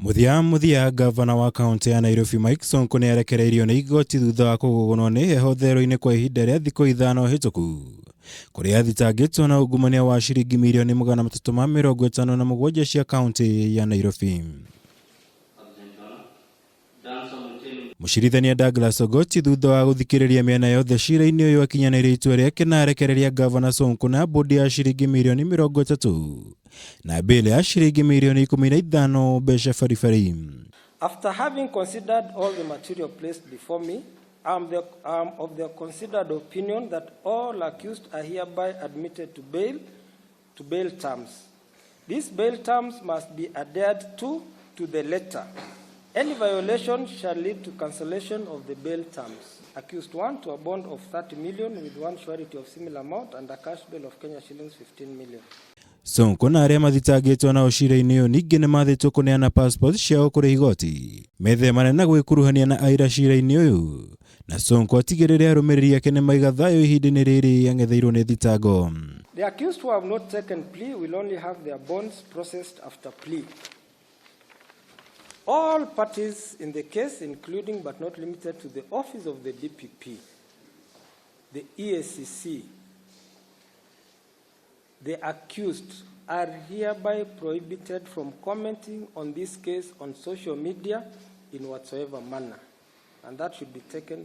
Mũthia mũthia, gavana wa kaũntĩ ya Nairobi Mike Sonko nĩ arekereirio nĩ igoti thutha wa kũgũgũnwo nĩ heho therũ-inĩ kwa ihinda rĩa thikũ ithano hĩtũku, kũrĩa athitangĩtwo na ungumania wa ciringi mirioni 357 cia kaũntĩ ya Nairobi. Mũcirithania Douglas Ogoti thutha wa gũthikĩrĩria mĩena yothe cira-inĩ ũyũ akinyanĩirie itua rĩake na arekereria Gavana Sonko na bũndi ya ciringi mirioni 30 na bail ya ciringi mirioni 15 mbeca baribari. After having considered all the material placed before me, I am, the, I am of the considered opinion that all accused are hereby admitted to bail terms. These bail terms must be adhered to the letter. Any violation shall lead to cancellation of the bail terms. Accused 1 to a bond of 30 million with one surety of similar amount and a cash bail of Kenya shillings 15 million. Sonko na arĩa mathitangĩtwo nao cira-inĩ ũyũ ningĩ nĩ mathĩtwo kũneana passport ciao kũrĩ igoti methemane na gwĩkuruhania na aira cira-inĩ ũyũ, na Sonko atigĩrĩre arũmĩrĩri ake nĩ maiga thayũ ihinda-inĩ rĩrĩ ang'etheirwo nĩ thitango. The accused who have not taken plea will only have their bonds processed after plea. All parties in the case, including but not limited to the office of the DPP, the EACC, the accused, are hereby prohibited from commenting on this case on social media in whatsoever manner. And that should be taken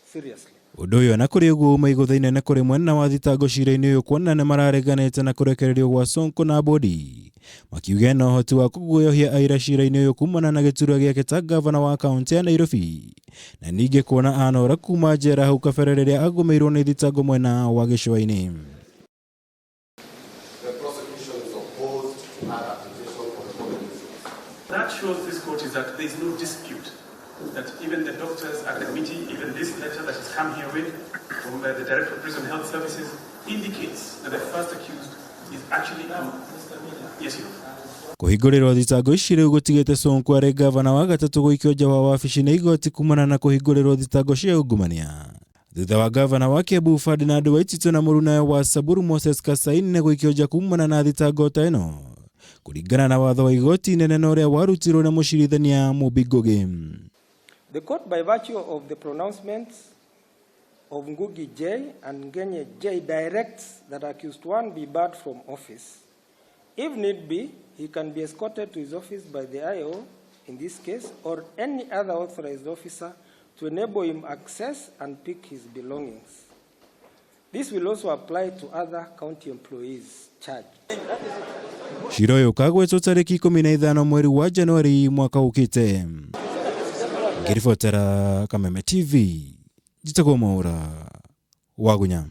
seriously. Ũndũ ũyũ na kũrĩ ũguo uma igũtha inene kũrĩ mwena wa thitango cira-inĩ ũyũ, kuona nĩ marareganĩte na kũrekererio gwa Sonko na bodi, makiuga ena ũhoti wa kũguoyohia aira cira-inĩ ũyũ kumana na gĩturwa gĩake ta gavana wa kaũntĩ ya Nairobi, na ningĩ kuona anora kuma njera hau kabere rĩrĩa agũmĩirwo nĩ thitango mwena wa gĩcũa-inĩ. The prosecution is opposed to her application for the following reasons. That shows this court is that there is no dispute that even the doctors at the committee, even this letter that has come here with from the Director of Prison Health Services indicates that the first accused is actually yes, you Kũhingũrĩrwo thitango ici rĩu gũtigĩte Sonko arĩ gavana wa gatatũ gũikio nja wa wabici nĩ igoti kumana na kũhingũrĩrwo thitango cia ungumania, thutha wa gavana wa Kiambu Ferdinand Waititu na mũrunawe wa Samburu Moses Kasaine gũikio nja kumana na thitango ta ĩno kũringana na watho wa igoti inene na ũrĩa warutirwo nĩ mũcirithania Mumbi Ngugi. The court, by virtue of the pronouncements of Ngugi J and Ngenye J, directs that accused one be barred from office. If need be, he can be escorted to his office by the IO in this case or any other authorized officer to enable him access and pick his belongings. This will also apply to other county employees charged. Cira ũyũ ũkagwetwo tarĩki 15 mweri wa Januari mwaka ũkĩte. Ngĩribotera Kameme TV, njĩtagwo Mwaũra Wagunya.